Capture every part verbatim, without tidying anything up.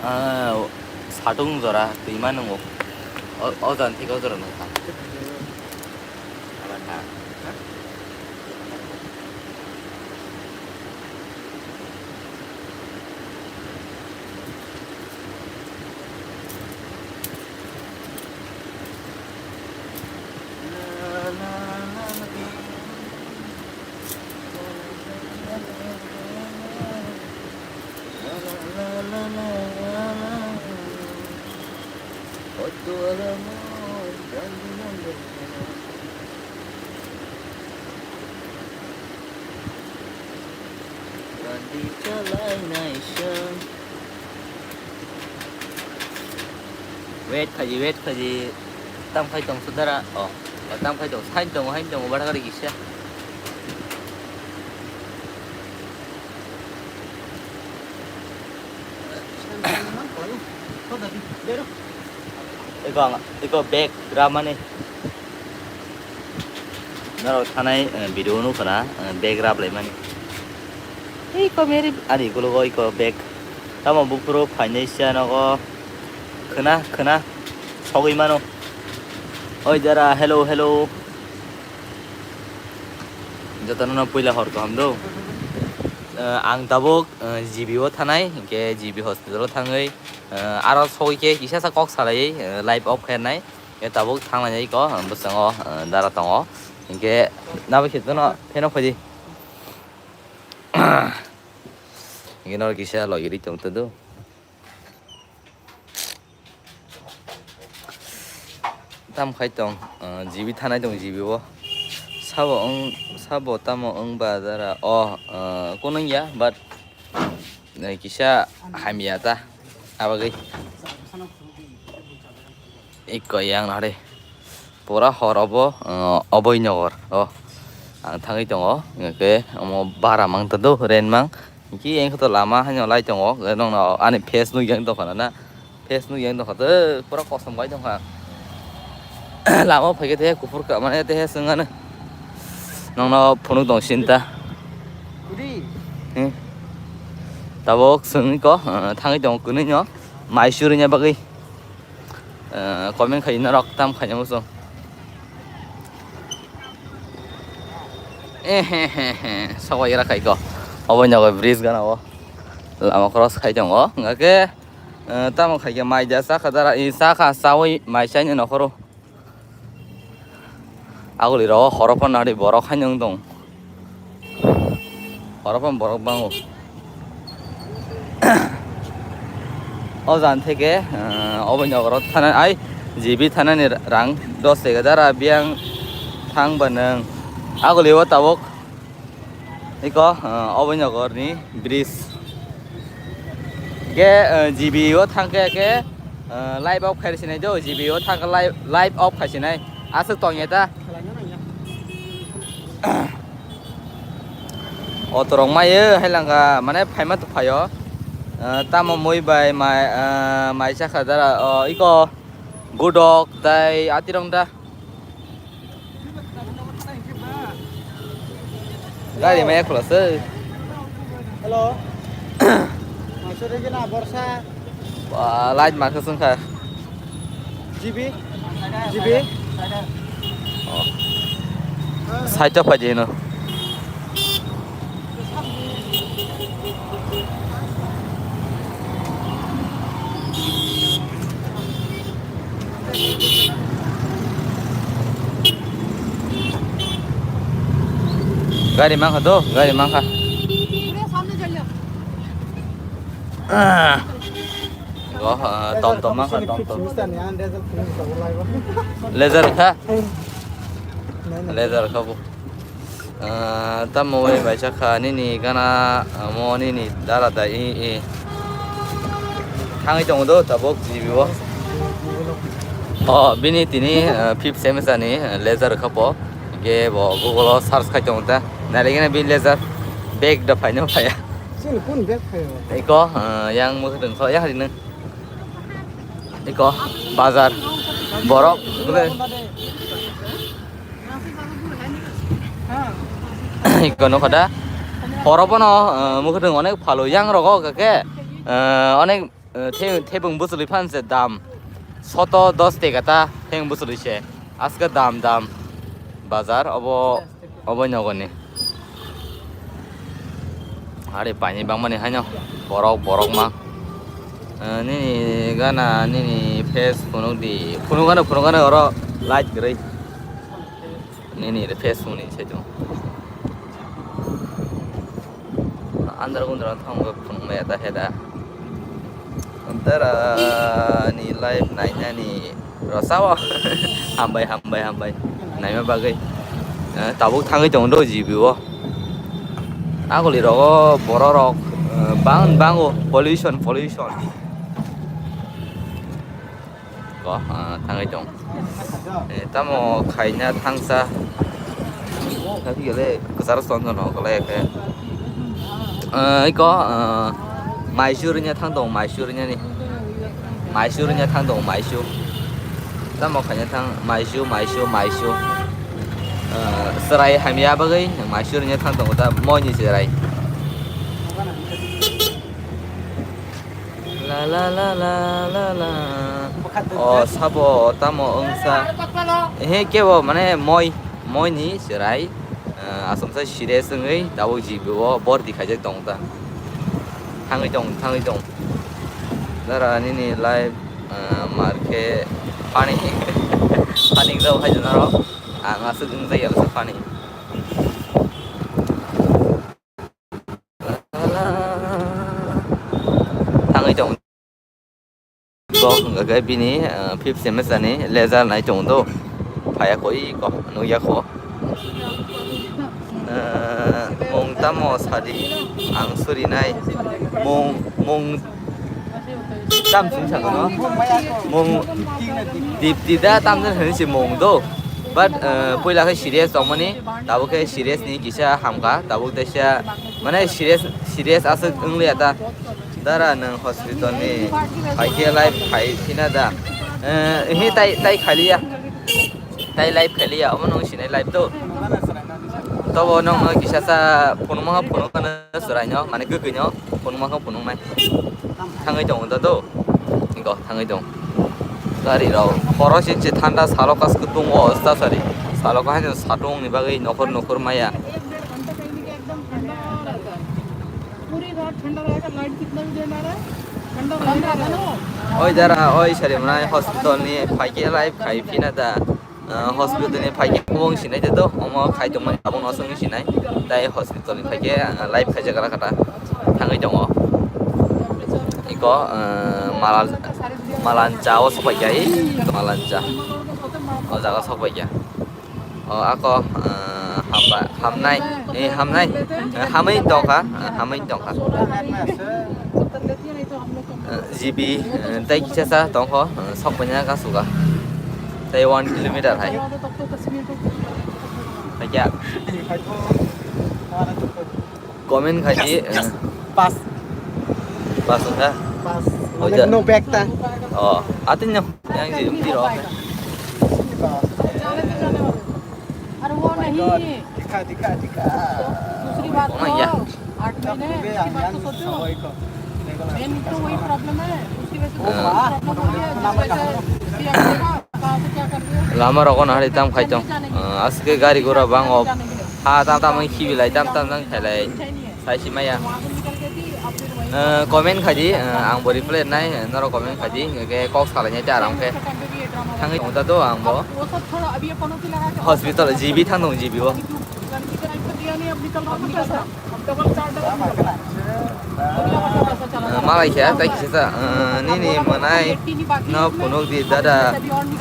Ah, satung jora twima nungo. O, o jora thik o jora nung kha. Wait khaji, wait khaji. Tam khai tong sudara. Oh, tam khai tong, sain tong, hain tong, bada kari kisa. Iko ang, iko bag ramani. Norok thanai, eh, video nukha na, eh, bag rap laimani. Iko meri, ani ulo iko bag. Tamo buphuru phainai siya nogo. Khna, khna. Sogwi mano. Oi jara, hello, hello. Jotono no puila hor kaham do. Eh, ang tabuk, eh, G B o thanai, hinkhe G B hospital o thangwi, eh, aro sogwi khe kisa sa kok salaiwi, eh, live off khainai. Khe tabuk thanglai ko, bwskango, eh, dara tongo. Hinkhe nabo khe jono pheno phaidi. Hinkhe noro kisa logi ri tong tado. Tam khai tong, ah, G B thanai tong G B o. Sabo wng, sabo tamo wng ba dara. Oh, ah, kunung ya, but, eh, kisa hamya ta. Abagwi. Iko yang nare. Pura hor obo, ah, Oboi Nogor. Oh, ang thangwi tongo. Hingke omo bara mang tado, rent mang. Ki eng khe to lama haino lai tongo, nongno ani face nukya wng tongkha na, face nukya wng tongkha tei pura kosom bai tongkha. Lama o phaikhe tei kuphur ka mane tei swngano nongno phunuk tong sinta. Hmm. Tabuk swngwi ko, ah, thangwi tongo kwnwi no mai surina bagwi. Eh, comment khai norok tam khai muchung. Ehehehe, sokbai gra khai ko. Obo nogo bridge gana o. Lama cross khai tongo. Hingke, eh, tamo khai ke mai ja chakha dara, i chakha chawi mai chaini nokhoro. Aguli rogo horo phano nari borok haino wng tong. Horo phano borok bango. O jani theke, ah, Oboi Nogoro thana ai G B thanani rang dos taka dara biyang thang ba nwng. Aguli o tabuk. Iko, ah, Oboi Nogorni bridge. Ge, ah, G B o thangkhe ke, ah, live off khai sinai do, G B o thangkhe live, live off khai sinai. Aswk tongya ta. Otorok mayo hailangkha, mane phaima to phaio. Ah, tamo mui bai mai, ah, mai chakha dara, oh, iko gudok tai atirong da. Gari maya khulase. Hello. Maisuri gina borsa. Ba, light ma khasung kha. G B? G B? Oh. Side of aja no. Gari mangkha do, gari mangkha. Go, ah, tom tom mangkha, tom tom. Laser kha? Laser kha bo. Ah, tamo bai bai sakha nini gana, ah, mo nini dara da i, i. Thangwi tongo do tabuk G B o. Oh, bini tini, ah, fifth semester ni, ah, laser kha po. Ge bo Google o search khai tongo ta. Nari gana bi laser bag da phaino phaya. Sini kun bag phayo? Eko, ah, yang mo thung kho ya hari nung. Iko bazar borok bole. Iko nokho da Horo bono, eh, mwkhwtwng onek phalwi yang rogo kake, eh, onek, eh, the-, thebung bwchwlwi phan se dam. Soto dos teka ta thebung bwchwlwi se. Aske dam dam. Bazar obo, obo nogoni. Hari paini bangmani haino borok, borok ma. Eh, nini gana, nini face phunuk di. Phunuk gana, phunuk gana oro light kwrwi. Nini re face phone ni saitung. Andar gundra thang phone maya ta heda. Antara ni live nainani rosao. Hambai, hambai, hambai. Naima bagwi. Eh, tabuk thangwi tongo do G B o. Aguli rogo borok rok, eh, bang, bango pollution, pollution. Ko, ah, thangwi tong. Eh, tamo khaina thangsa. Tapi gele kwcharo son son hokole khe. Eh, iko, eh, maisu rinya thang tong, maisu rinya ni. Maisu rinya thang tong, maisu. Tamo khaina thang, maisu, maisu, maisu. Eh, chwrai hamya bagwi maisu rinya thang tong ta moini chwrai. La la la la la la. O sabo tamo wngsa. He kebo mane moi, moi ni chwrai. Eh, asomsa serious wngwi tabuk G B o borti khaijak tong ta. Thangwi tong, thangwi tong. Dara nini live, eh, marke pani. Pani kisa khai jana ro. Ang aswk wngjakya pani. Thangwi tong. Bo hwnkha khe bini, ah, fifth semester ni leja nai tongo do. Phaiya kho iko, nukya kho. Ah, mung tamo sadi ang surinai. Mung, mung tam sing sa kono. Mung Dipti da tam jan hwnwi se mung do. But, ah, puila khe serious tongmani, tabuk khe serious ni kisa hamkha, tabuk teisa mane serious, serious aswk wngliya ta. Dara nwng hospital ni phaikhe live khai phina da? Eh, hi tai, tai khaliya. Tai live khaliya, omo nwng sinai live do. Tobo nwng no kisa sa phone ma phone kana surai no, mane kwkwi no phone ma phone nai. Thangwi tong da do. Go thangwi tong. Gari rok. Khoro se se thanda salo kas kutung o sta sari. Salo ka haino satung ni bagwi nokhor nokhor maya. पूरी रात ठंडा रहेगा, लाइट कितना भी देना रहे, ठंडा रहेगा ना। Oi dara, oi sari mwnai hospital ni phaikhe live khai phina da. Ah, hospital ni phaikhe kubung sinai de do, omo khai tongmani tabuk no songwi sinai. Tai hospital ni phaikhe, ah, live khai jaga kata thangwi tongo. Iko, ah, malal, malancha o sopai kai, malancha. O jaga sopai ya. O ako, eh, hamba, hamnai, eh, hamnai, eh, hamwi tongkha, eh, hamwi tongkha. Eh, G B, eh, tei kisa sa tongkho, eh, sok paina ka suga. Tei one kilometer hai. Hai kya? Comment khai di, eh. Pass. Pass wngkha? Pass. Oh, mane ja. No back ta. Oh, atin no. Yang di, di ro. अरे वो नहीं। दिखा, दिखा, दिखा। दूसरी बात तो, आठ महीने, उसकी बात तो सोचो। मेन तो वही प्रॉब्लम है, उसकी वजह से तो प्रॉब्लम हो गया, जिस वजह से ये एक्सीडेंट हुआ, कहाँ से क्या कर दिया? Lama rogo no hari tam khai tong. Ah, aske gari gura bang o. Ha tam tam khibi lai, tam tam jang khailai. Sai si maya. Eh, comment khai di, eh, ang bo reply nai, eh, norok comment khai di, hingke kok salai nai ta aram khe. Thangwi tongo ta do ang bo. Hospital G B thang tong G B o. Eh, malai khe, tai kisa sa, eh, nini mwnai no phunuk di dada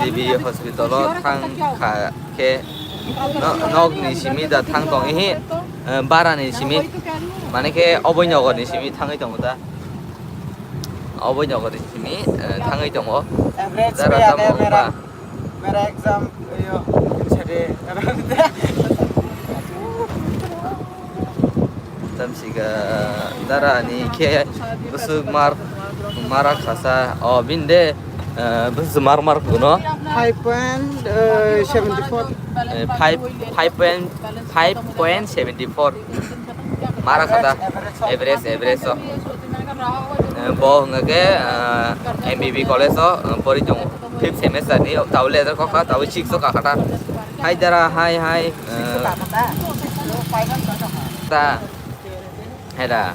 G B hospital o thang kha khe no, nok ni simi da thang tong ihi, eh, bara ni simi. Mane khe oboi nogo ni simi thangwi tongo da. Oboi nogo ni simi, eh, thangwi tongo. Average Dara tamo ba. मेरा एग्जाम यो छठे Tamsika dara ni khe bwswk mar, mara khasa o binde, eh, bwswk mar mar kuno. Five point seventy four. Eh, five, five point, five point seventy four. Mara khata, average, average o. Eh, bo hwnga khe, eh, M B B college o, eh, pori tongo. Fifth semester ni, tabo letter kokha, tabo six o kakhata. Hai dara, hai, hai, eh, ta, hai da.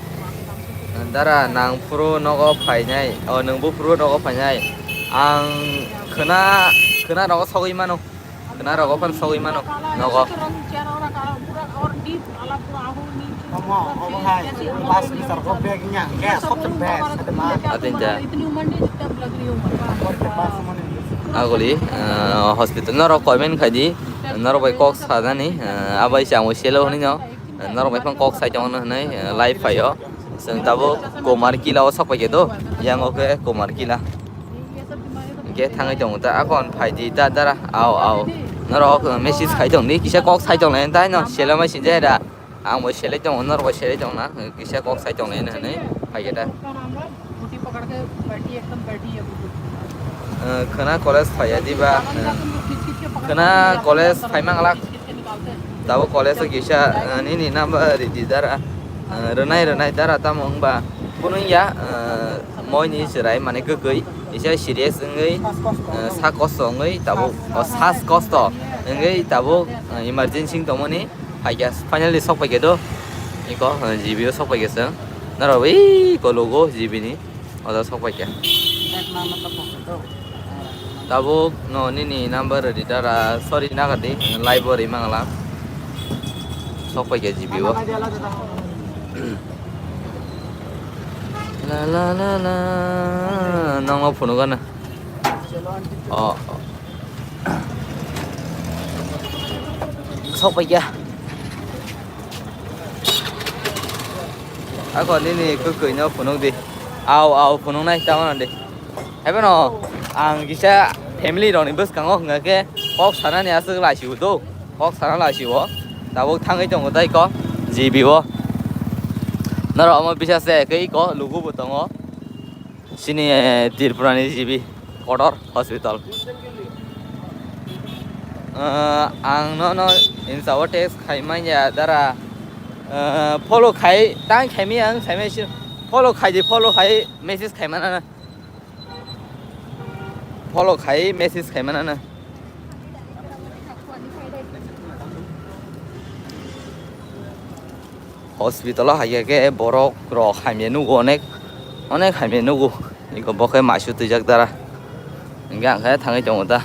Dara, nang phuru nogo phainai, o, nwngbo phuru nogo phainai. Ang khwna, khwna nogo sogwi mano. Khwna rogo phano sogwi mano nogo. Omo, omo hai, bus ni sar kok bag nya, gas kok bag, sedema. Atin ja. Aguli, eh, hospital norok comment khai di, norok bai kok sajani, eh, abai se ang selo hwnwi no, norok bai phano kok sai tongo hwnwi, eh, live phaio. Chwng tabuk Kumar Kila o sok pai khe do, yang o khe Kumar Kila. Hingke thangwi tongo ta, akon phai di ta dara, ao, ao. Norok message khai tong di, kisa kok sai tong lai, tai no, selo mai sinjai da. Ang bo selai tongo, norok bo selai tong na, kisa kok sai tong lai hinwi phai khe ta. Eh, khwna college phai ya di ba, eh, khwna college phai mang lak. Tabuk college o kisa, eh, nini number ridi dara, eh, rwnai, rwnai dara tamo wngba. Kunu ya, eh, moi ni chwrai mane kwkwi, kisa serious wngwi, eh, sa kosto wngwi tabuk, o sas kosto wngwi tabuk, eh, emergency tongmani phaikya, finally sok paikya do. Iko, eh, G B o sok paikya chwng. Norok wi kologo G B ni. Oda sok paikya. Tabuk no nini number ridi dara, sorry naga di, live o ri mangla. Sok paikya G B o. La la la la, nongno phunukgana. O, o. Sok paikya. Ako nini kwkwi no phunuk di. Au, au, phunuknai tamo di. Haiphano ang kisa family rokni bwskango hwnga khe kok sanani aswk laisio do. Kok sana laisio. Tabuk thangwi tongo tei ko G B o. Norok omo bisa se khe iko lugu bo tongo. Chini, eh, Tripura ni G B Kodor hospital. Eh, ang no no insa o text khai manya dara, eh, follow khai tang khai mi ang khai message follow khai di, follow khai message khai mana na. Follow khai message khai mana na. Hospital o hai khe borok rok hamya nugo, onek, onek hamya nugo. Iko bo khe maisu twijak dara. Hingke ang khe thangwi tongo ta.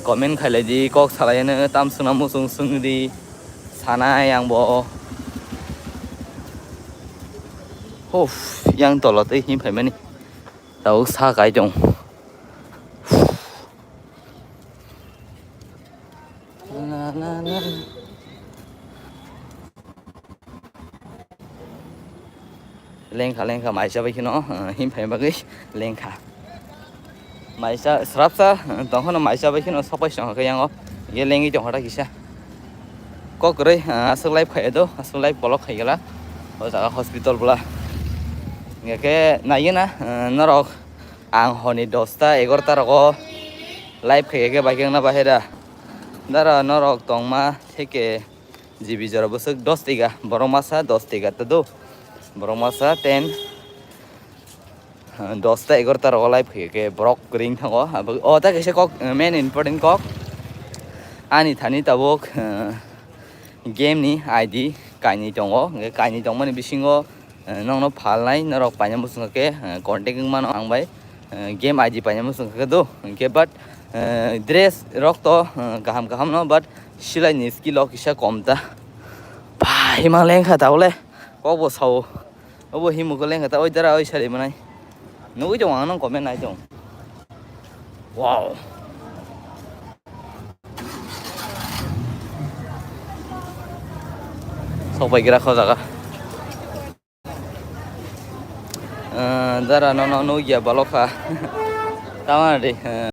Comment khailai di, kok salai no tam swngna muchung swng di. Sanai ang bo. Huf, yang tolo tei him phaimani. Tabuk sa kai tong. Lengkha, lengkha, maisa bai kheno, eh, him phai bagwi lengkha. Maisa, srapsa, eh, tongkhano maisa bai kheno sokpai songkha khe yango. Ye lengwi tongkha ta kisa. Kok kwrwi, eh, aswk live khai do, aswk live bolok khai gela. O jaga hospital bwla. Hingkhe naiye na, eh, norok ang honi dosta egarota rogo live khai khe bai khe wngna bahai da. Dara norok tongma theke G B jora bwswk dos tiga, borok masa dos tiga ta do. Borok masa ten, eh, dosta egarota rogo live khai khe borok kwrwi wng thango. Abo, o ta kaisa kok, eh, main important kok. Ani thani tabuk, eh, game ni I D kainwi tongo. Hwnkhe kainwi tongmani bisingo, eh, nokno phalnai norok paina muchungkha khe, eh, contact wng mano ang bai, eh, game I D paina muchungkha khe do. Hwnkhe but, eh, dress rok to, eh, kaham kaham no, but silai ni skill o kisa kom ta. Ba, himang lengkha tabole. Kok bo sao. Obo himung khe lengkha ta, oi dara, oi sari manai. Nugui tongo ang nang comment nai tong. Wow. Sok pai gira kho jaga. Eh, dara no, no, nugya balok kha. Tama de, eh.